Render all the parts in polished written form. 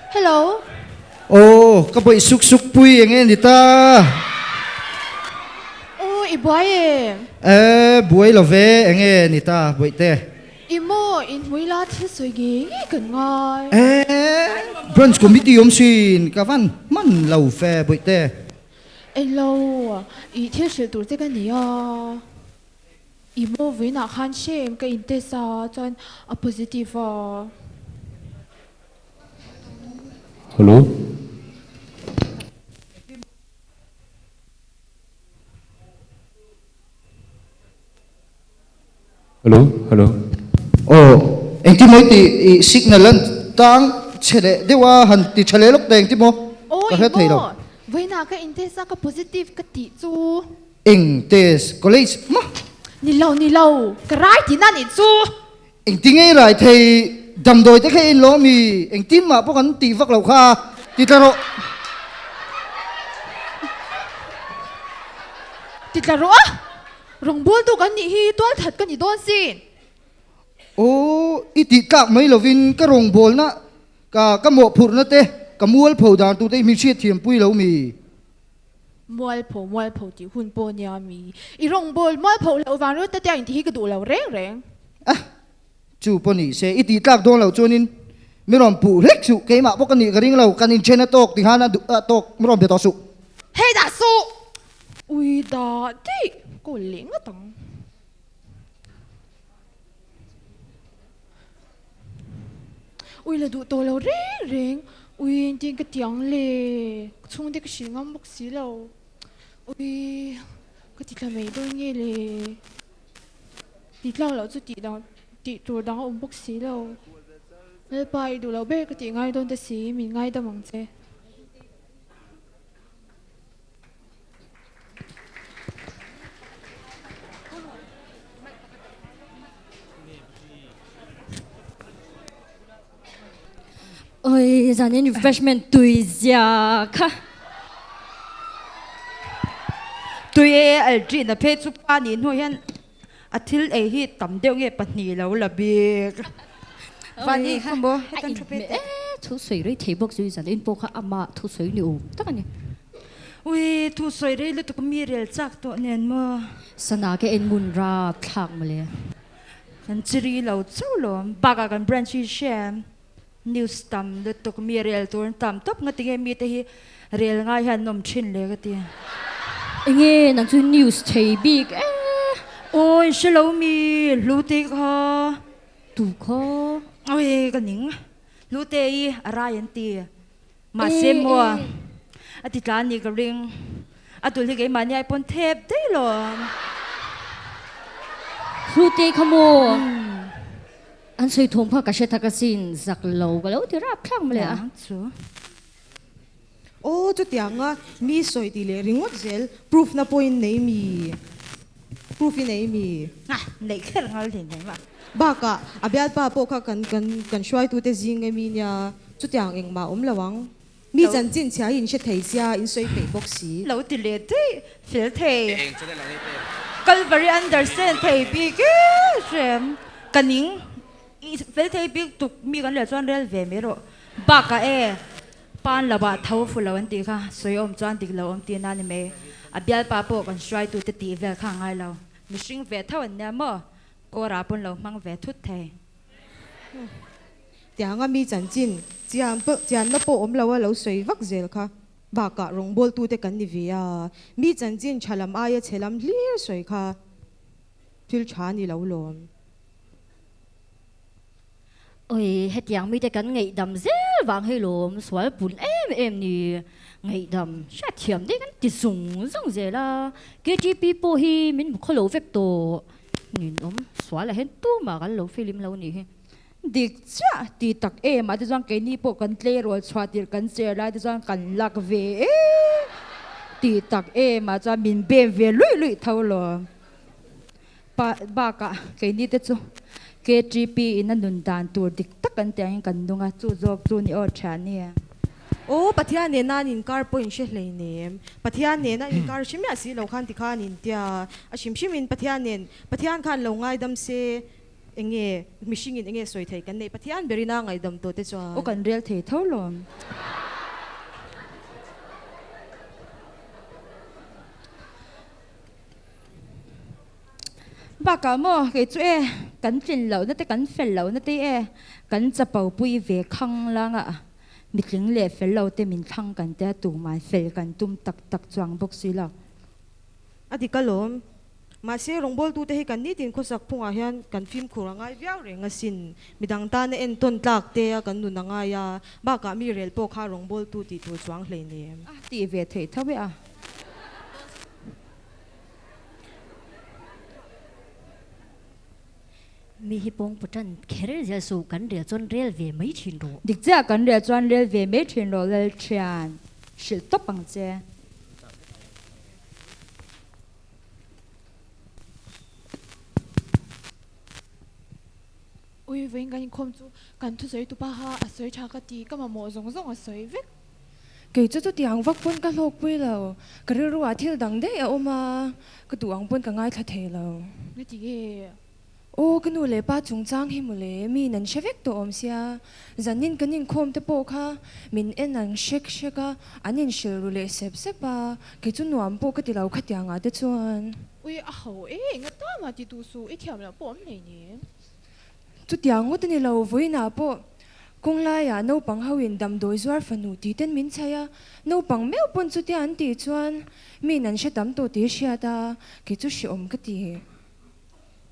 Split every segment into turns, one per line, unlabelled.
Hello.
Aw, ka bawih suk suk pui eng nge ni ta?
Aw, i buai em?
E, buai lo ve, eng nge ni ta bawihte?
I maw, in hmui la thil sawi ngei ngei kan ngai.
E, branch committee awm sin, ka van hman lo ve bawihte.
Eng lo, i thil hrilh tur che ka ni a. I maw vawiinah khan hrem ka in test a, chuan a positive a.
Hello. Hello, hello.
Aw, engtin maw i tih i signal an tang chhe leh deuh a, han ti tha leh lawk ta engtin maw
Aw,
ka
i
hre thei lo.
maw vawiinah ka in test a, ka positive ka tih chu.
Eng test college maw?
Ni lo, ni lo, ka rai tihna nih chu.
Engtin nge i rai thei damdawi te kha i inlo ami? Engtin mah pawh kan tih vak loh kha ti tla rawh.
Ti tla rawh a, rawngbawltu kan nih hi tual that ka ni dawn sin.
Aw, i tih tlak mai lovin ka rawngbawlna ka ka mawhphurhna te ka mualpho dan tur te i hming hriatthiampui lo mi?
Mualpho mualpho tih hun pawh nia mi. I rawngbâwl mualpho loh vang ringawt te tiang intih hi ka duh lo reng reng.
A, chu pawh ni se, i tih tlak dawn loh chuanin mi rawn puh hlek suh, keimah pawh ka nih ka ring lo, kan inchen a tawk ti khan a duh a tawk, mi rawn be tawh suh.
Hei dah suh! Ui dah daih, kawl leh ngawt ang. Ui la duh tawh lo reng reng, ui engtin ka ti ang le, ka chhungte ka hrilh ngam bawk si lo, ui ka ti tla mai dawn nge le, ti tlak loh chu tih dang tih tur dang a awm bawk si lo, Lalpa i duh loh ber ka tih ngai dawn ta si, min ngaidam ang che.
Oi, zanin refreshment tui zia kha.
Tui e Aldrin a phei chu pa nih hnu hian a thil ei hi tam deuh nge pahnih lo la bik. Vani kha maw hetan thu pe teh.
Thu sawi rei thei bawk chu zanin pawh kha ama thu sawi ni awm tak a ni.
Ui, thu sawi rei lutuk mi rel chak tawh nen maw.
Sana ke en ngun rap thlak mawle.
Kan chiri lo chauh lawm. Bakah kan branch hi hria em? News tam lutuk mi rel tur an tam tawp nga tinge mite hi rel ngai hian an awm thin le ka ti.
Enge nang chu news thei bik e.
Awi hre lo mi Hlute kha.
Tu kha.
Awi ka ning. Hlute i a rai an ti. Mahse maw a ti tla ni ka ring. A tul hi keimahni ai pawn thep daih lo.
Hlute kha maw an sawi thawm kha ka hre thak asin zak lo ka lo ti rap thlak mawle a.
Aw chutianga mi sawi tih leh ringawt zel proof na pawhin nei mi proof i nei mi.
Neih kher nghal thin hle mah.
Bakah a bialpa pawh kha kan kan kan hruaitute zing emi nia chutiang engmah awm lo ang. Mi chanchin chhia hi in hre thei sia in sawi peih bawk si.
Lo ti leh daih fel thei. Kalvari understand thei bik e hrem ka ning i fel thei bik tuk mi kan leh chuan rel ve mai rawh. Bakah e pan lovah tho fu lo an tih kha sawi awm chuan dik lo awm tihna a ni mai. A bialpa pawh kan hruaitute tih vel kha a ngai lo. Mihring ve tho an nia maw? Kawrah pawn lo hmang ve thut thei.
Tianga mi chanchin chian pawh chianna pawh awm lo a lo sawi vak zel kha. Bakah rawngbawltute kan ni ve a, mi chanchin tha lam aia chhe lam hlir sawi kha thil tha ni lo lawm.
Oi, hetiang mite kan ngaihdam zel vang hei lawm, sual pun em em ni. Ngaihdam hriatthiam deuh kan ti zung zung zel a, KTP pawh hi min hmu khawlo vek tawh. Ninawm, sual ah hian tumah kan lo filim lo nih hi.
Dik chiah ti tak em ah te chuan keini pawh kan tleirawl chhuah tirh kan cher lai te chuan kan lak ve em ti tak em ah chuan min bem ve luih luih tho lawm. Pa bakah keini te chu KTP in a nun dan tur dik tak an tih angin kan nung a, chu zawk chu ni aw thian ni e.
Aw Pathian nena an inkar pawh in hre hleinem. Pathian nena inkar hre miah si lo khan ti khan in tia. A hrim hrimin Pathian nen Pathian khan lo ngaidam se. Enge mihringin enge sawi thei kan neih Pathian berina ngaihdam tawh te
Aw
chuan.
kan rel thei tho lawm. Bakah maw kei chu e kan tlin lohna te kan fel lohna te e kan chapo pui ve khang langa mitling leh fel lo te min thlang kan tia tumah fel kan tum tak tak chuang bawk si lo.
A dik alawm. Mahse, rawngbawltute hi kan nitin khawsak phungah hian kan fimkhur a ngai viau reng asin. Midang tana entawn tlak te a kan nun a ngai a, bakah mi rel pawh kha rawngbawltu tih tur chuang hleinem.
A tih ve theih tho e a.
Mi hi pawng pawtan kher zel suh, kan rel chuan rel ve mai thin rawh.
Dik chiah kan rel chuan rel ve mai thin rawh Lalthian, hrilh tawp ang che.
Ui vawiin kan inkhawm chu kan thusawi tu paha a sawi tha ka ti, ka mamawh zawng zawng a sawi vek.
Kei chu chutiang vak pawn ka hlawkpui lo, ka rilruah thil dang daih a awm a, ka duh ang pawn ka ngaithla thei lo.
Nga ti nge?
Aw ka nu leh pa chungchang hi mawle, mi in an hre vek tawh awm sia, zanin kan inkhawm te pawh kha min en ang hrek hrek a, an inhrilh ru leh sep sep a, kei chu nuam pawh ka ti lo khatiangah te chuan.
Ui a ho e, enga ta mah ti duh suh, i thiam loh pawh awm hleinem.
Chutiang ngawt a ni lo, vawiinah pawh kawng laiah naupang ho in damdawi zuar fanu tih ten min chhaih a, naupang meuh pawn chutia an tih chuan mi in an hre tam tawh tih a hriat a, kei chu hrehawm ka ti.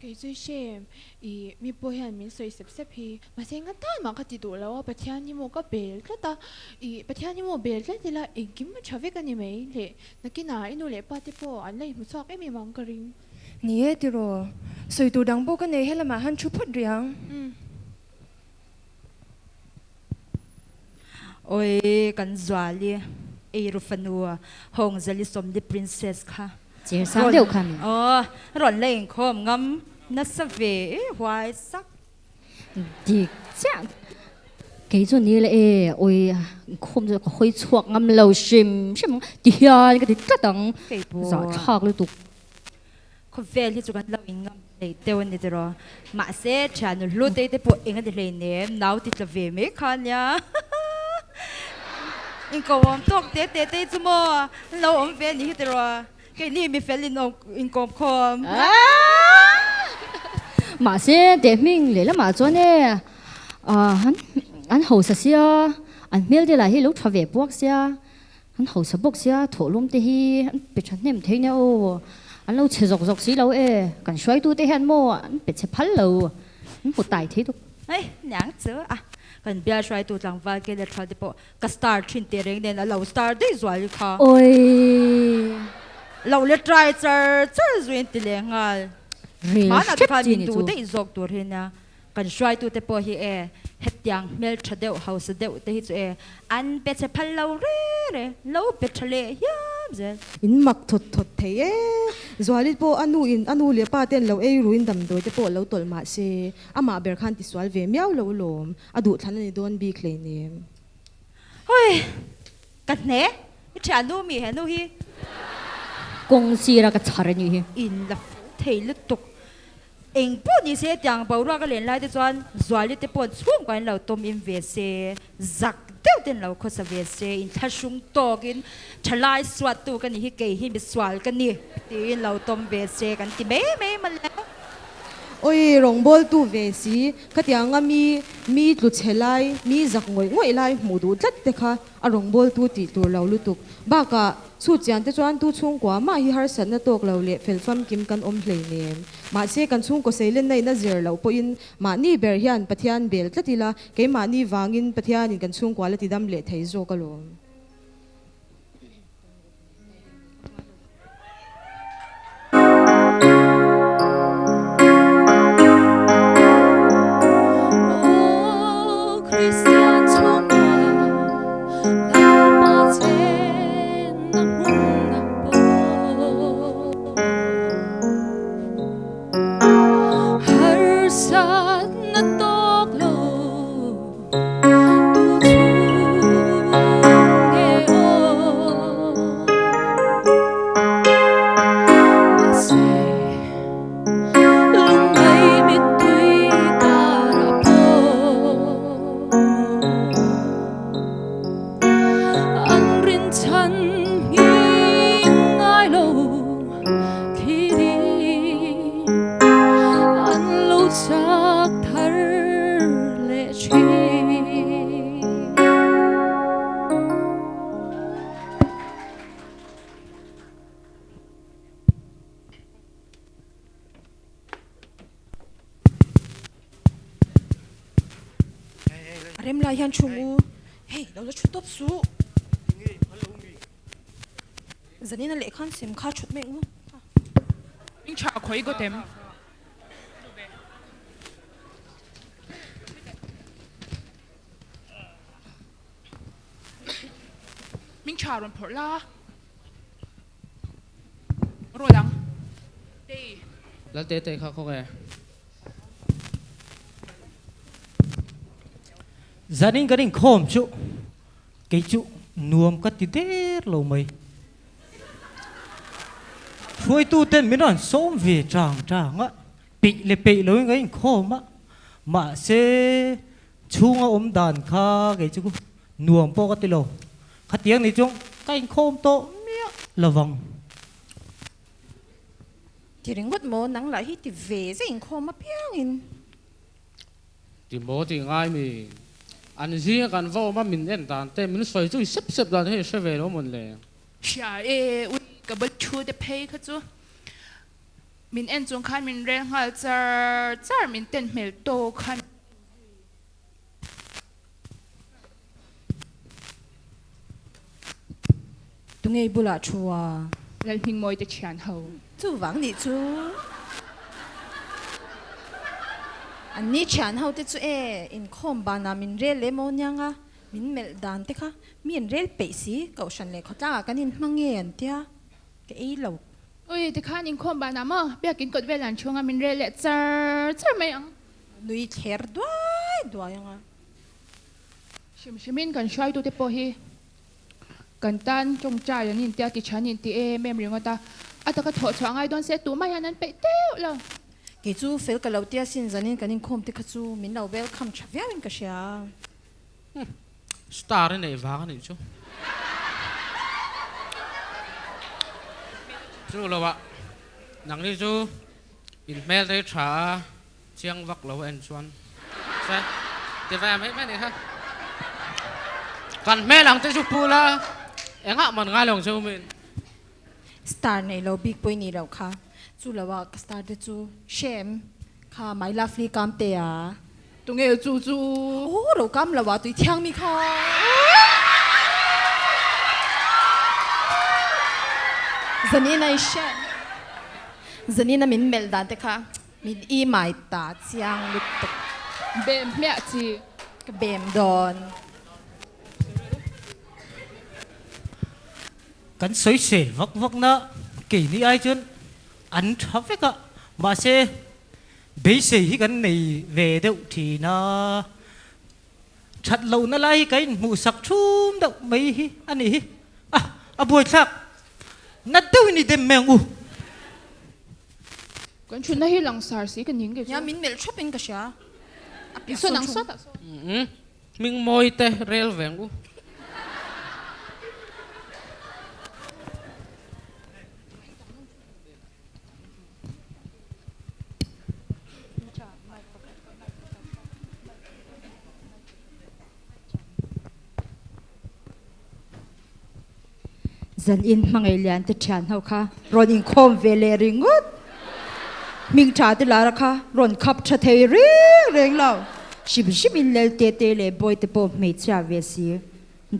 Kei chu hrem, i mi pawh hian min sawi sep sep hi, mahse nga tan mah ka ti duh lo a, Pathian hi maw ka bel tlat a, i Pathian hi maw bel tlat ila engkim a tha vek a ni mai le, nakinah i nu leh pa te pawh an la inhmu chhuak em em ang ka ring.
Ni e tiraw, sawi tur dang pawh ka nei helamah han thu phawt rih ang.
Awi kan Zuali eiru fanu Hawngzali Sawmli Princess kha
Cher sang deuh kha mi.
Aw rawn la inkhawm ngam nasa ve e huai sak.
Dik chiah kei chu ni le e awi inkhawm chu ka hawi chhuak ngam lo hrim hrim ang ti hian ka ti tlat ang zahthlak lutuk.
Khawvel hi chu kan lo in ngam hlei deuh a ni tiraw mahse thiannu hlu te te pawh eng a ti hlei nem nau ti tla ve mai kha nia inkawm tawk te te te chu maw an lo awm ve a ni hi tiraw keini mi fel in awm inkawm khawm.
Mahse teh hming lehlamah chuan e an hausa sia an hmel te lah hi lo tha ve puak sia. An hausa bawk sia, thawhlawm te hi an pe tha hnem thei nia aw, an lo chhe zawk zawk si lo e, kan hruaitu te hian maw an pe chhe phal lo, an hmu tai thei tuk.
Hei niang chu a, kan bial hruaitu tlangval ke leh thal te pawh ka star thin teh reng nen a lo star daih zual kha.
Awii.
Lo le try char char zui an ti leh nghal.
Rel
Hmanah te
hrep
khan
chi
min
ni
duh
chu.
daih zawk tur hi nia. Kan hruaitute pawh hi e, hetiang hmeltha deuh, hausa deuh te hi chu e, an pe chhe phal lo re re, lo pe tha leh hiam zel.
In mak thawt thawt thei e. Zuali pawh a nu in a nu leh pa ten lo ei ruin damdawi te pawh lo tawlh mah se, amah ber khan tisual ve miau lo lawm, a duhthlan a ni dawn bik hleinem.
Hoi! Ka hne! I thiannu mi he nu hi.
Kawng sira ka chhar a nih hi.
In la fel thei lutuk. Eng pawh ni se tiang boruak a len lai te chuan Zuali te paw'n chhungkua in lo tawm in ve se, zak deuh ten lo khawsa ve se, inthlahrung tawkin thalai suattu ka ni hi kei hi misual ka ni tiin lo tawm ve se kan ti mai mai mawle.
Awi rawngbawltu ve si, khatianga mi mi tlu chhe lai, mi zak ngawih ngawih lai hmuh duh tlat te kha A rawngbawltu tih tur lo lutuk. Bakah, chhut chian te chuan tu chhungkua mah hi harsatna tawk lo leh fel famkim kan awm hleinem. Mahse, kan chhungkaw seilenna in a zir loh pawhin mahni ber hian Pathian bel tlat ila, keimahni vangin Pathianin kan chhungkua la tidam leh thei zawk alawm.
thin. A rem lai hian chhung u, hei lo la thu tawp suh. Zanina lehkha an sem kha thut mek u.
Ing tha khawi gawt em? Ming tha rawn phawrh la. Rawl ang. Tei.
Lalte tei kha khaw nge?
Zanin kan inkhawm chu Kei chu nuam ka ti der lo mai. Hruaituten min rawn sawm ve chang chang a, peih leh peih loin ka inkhawm a, mahse chhunga awm dan kha kei chu nuam pawh ka ti lo. Khatiang ni chuan ka inkhawm tawh miah lovang.
Ti ringawt maw nang lah hi ti ve zet inkhawm apiangin.
Ti maw tih ngai mi? An zinga kan va awm a, min en dan te, min sawi chu i sep sep dan hi i hre ve lo mawn le?
Hria e, ui ka bul thu te phei kha chu min en chung khan min rel nghal char char, min ten hmel tawk khan min en zui.
Tunge i bulah thu a?
Lalhmingmawi te thian ho.
Chuvang nih chu. An ni thian ho te chu e, inkhawm banah min rel leh maw niang a, min melh dan te kha mi an rel peih si, kohhran leh khawtlangah kan inhmang nge an tia, ka ei lo.
Ui, tikhan inkhawm banah maw biakin kawt vel an chhunga min rel leh char char mai ang.
Nui thler duai duai ang a.
Hrim hrimin kan hruaitute pawh hi kan tan tawngtai an intia ti tha an inti em em ringawt a, a taka thawh chhuah ngai dawn se tumah hian an peih teuh lo.
Kei chu fel ka lo tia sin zanin kan inkhawm te kha chu min lo welcome tha viauin ka hria.
Umm star i neih vang a nih chu. Chu lo ah nangni chu in hmel rei tha a. Chiang vak lo en chuan se ti ve mai mai nih kha. Kan hmel ang te chu pu la engah man ngai lo ang che u min.
Star nei lo bik pawh i nih loh kha. Chu lo ah ka star te chu hrem kha my lovely kam te a.
Tunge chu chu.
Aw ro kam lo ah tui thiang mi kha. Zanina i hrem. Zanina min melh dan te kha. Min i mai ta chiang lutuk.
Bem hmiah chi.
Ka bem dawn.
Kan sawi sel vak vak na keini ai chuan an tha vek a, mahse beisei hi kan nei ve deuh thin a, that lohna lai hi ka inhmuhsak thum deuh mai hi a ni hi a, a buaithlak nat deuhin i dem mai ang u.
Kan thutna hi langsar si ka ning kei chu.
Nia min melh thup in ka hria. A piah
sawn ang sawt ah sawn.
Umm hming mawi te rel ve ang u.
Zan in hmangaih lian te thian ho kha rawn inkhawm ve leh ringawt. Hming tha te lara kha rawn khap tha thei reng reng lo. Hrim hrim in Lelte te leh Bawi te pawh hmeichhia ve si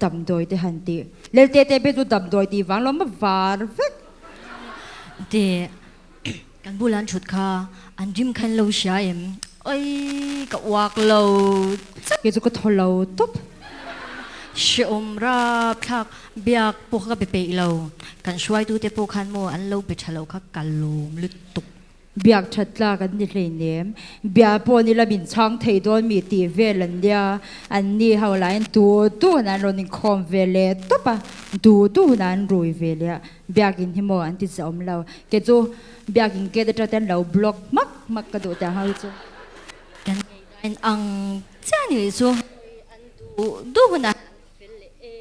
damdawi te han tih. Lelte te pawh chu damdawi tih vang lo ma var vek.
Te kan bulah an thut kha an rim khan lo hria em? Oi ka uak lo
chap. Kei chu ka thaw lo tawp.
Hrehawm rapthlak biak pawh kha ka be peih lo. Kan hruaitute pawh khan maw an lo be tha lo kha ka lawm lutuk.
Biak that tlak an ni hleinem. Bia pawh ni la min chhang thei dawn mi tih vel an nia. An ni ho lahin tu tu hunah an rawn inkhawm ve leh tawp a, tu tu hunah an rui ve leh a. Biakin hi maw an ti zahawm lo. Kei chu Biakin gate atang te an lo block hmak hmak ka duh teh ang ho hi chu.
Kan ngaihdan ang chiah ni chu an duh duh hunah an fel leh e.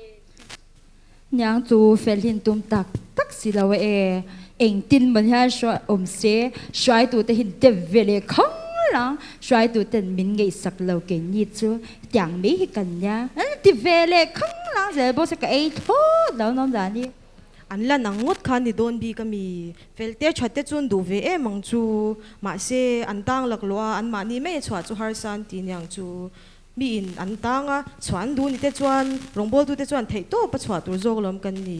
Niang chu fel hin tum tak tak si lo e. Engtin mawn hian hruai awm se, hruaitute hin dep ve leh khang lang hruaitu ten min ngaihsak lo keini chu tiang mai hi kan nia an ti ve leh khang lang zel bawk se ka ei thlawt lo nawm dan hi.
An la nang ngawt kha ni dawn bik a mi? Fel te that te chuan duh ve em ang chu. Mahse, an tang laklawh a, anmahni mai a chhuah chu harsa an ti niang chu. Miin an tang a, chhuah an duh ni te chuan rawngbawltute chuan theihtawp a chhuah tur zawk lawm kan ni.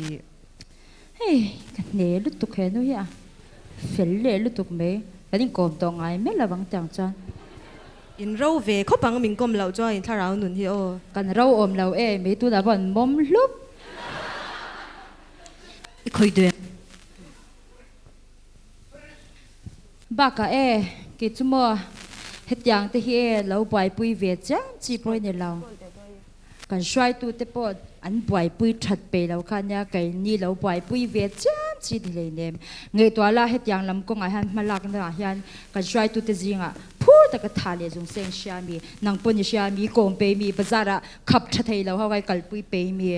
Hei, ka hne lutuk he nu hi a fel leh lutuk mai. Kan inkawm tawh ngai miah lo ang tiang chuan.
In ro ve khawp ang min kawm loh chuan in thlarau nun hi aw.
Kan ro awm lo e, mei tunah pawh an mawm hlup.
I khawih duh em?
Bakah e, kei chu maw hetiang te hi e lo buaipui ve chiam chi pawh i ni lo. Kan hruaitute pawh an buaipui that peih lo kha nia, keini lo buaipui ve chiam chi ni hleinem. Ngaihtuah la hetiang lam kawngah hian hma lakna ah hian kan hruaitute zingah phur taka tha leh zung seng hria mi, nang pawn i hria mi, kawm pei mi, bazar ah khap tha thei lo ho kai kalpui pei mi.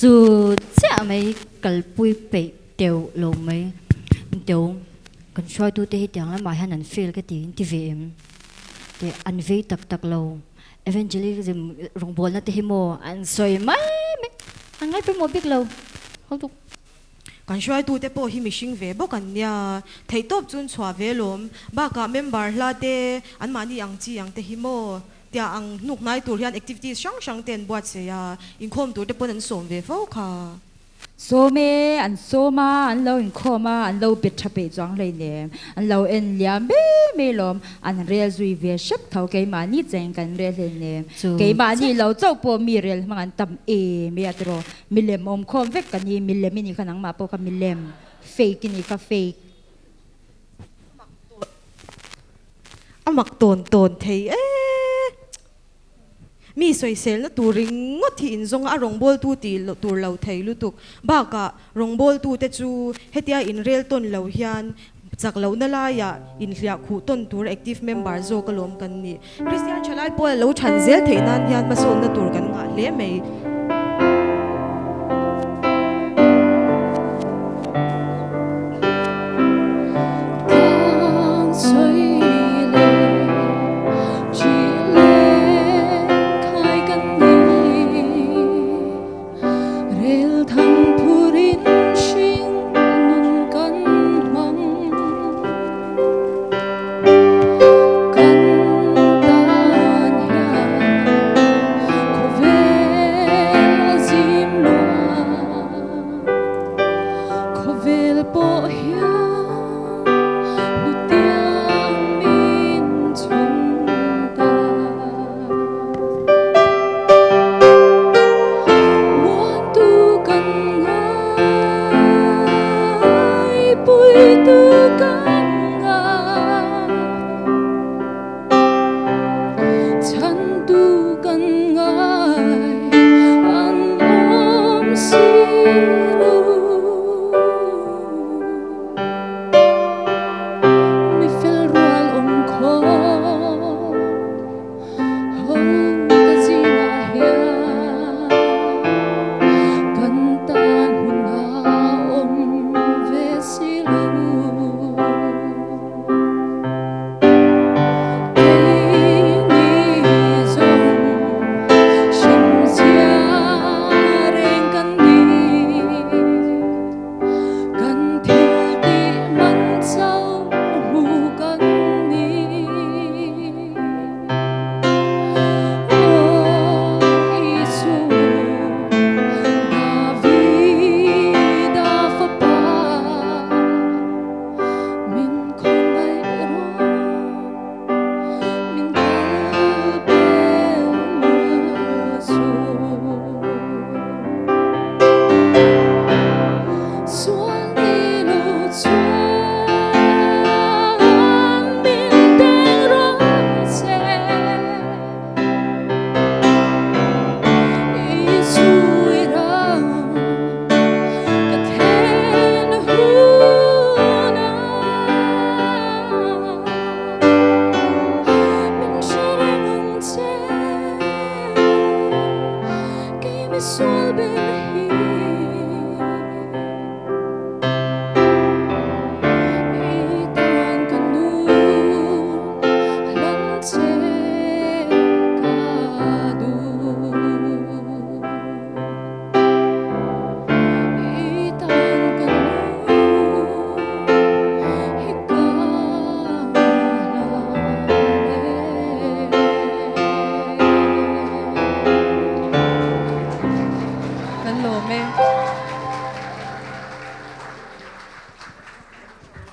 Chu chiah mai kalpui peih teuh lo mai teuh kan hruaitute hi tiang lamah hian an fail ka ti in ti ve em teh an vei tak tak lo evangelism rawngbawlna te hi maw an sawi mai mai an ngai pawimawh bik lo ho tuk.
Kan hruaitute pawh hi mihring ve bawk an nia theihtawp chun chhuah ve lawm bakah member hla te anmahni ang chi ang te hi maw Tia ang hnuk hnai tur hian activities hrang hrang te an buatsaih a, inkhawm tur te pawn an sawm ve fo kha.
Sawm e, an sawm a, an lo inkhawm a, an lo bet tha peih chuang hleinem, an lo en liam mai mai lawm, an rel zui ve hrep tho keimahni cheng kan rel hleinem, keimahni lo chauh pawh mi rel hmang an tam em e a tiraw, milem awmkhawm vek ka ni, milem i nih kha nangmah pawh kha milem, fake i nih kha fake.
A mak tawn tawn thei e. Mi sawiselna tur ringawt hi inzawng a rawngbawltu tih tur lo thei lutuk. Bakah rawngbawltute chu hetia inrel tawn lo hian chak lohna laiah inhliah khuh tawn tur active member zawk alawm kan ni. Kristian thalai pawl a lo than zel theih nan hian hmasawnna tur kan ngah hle mai.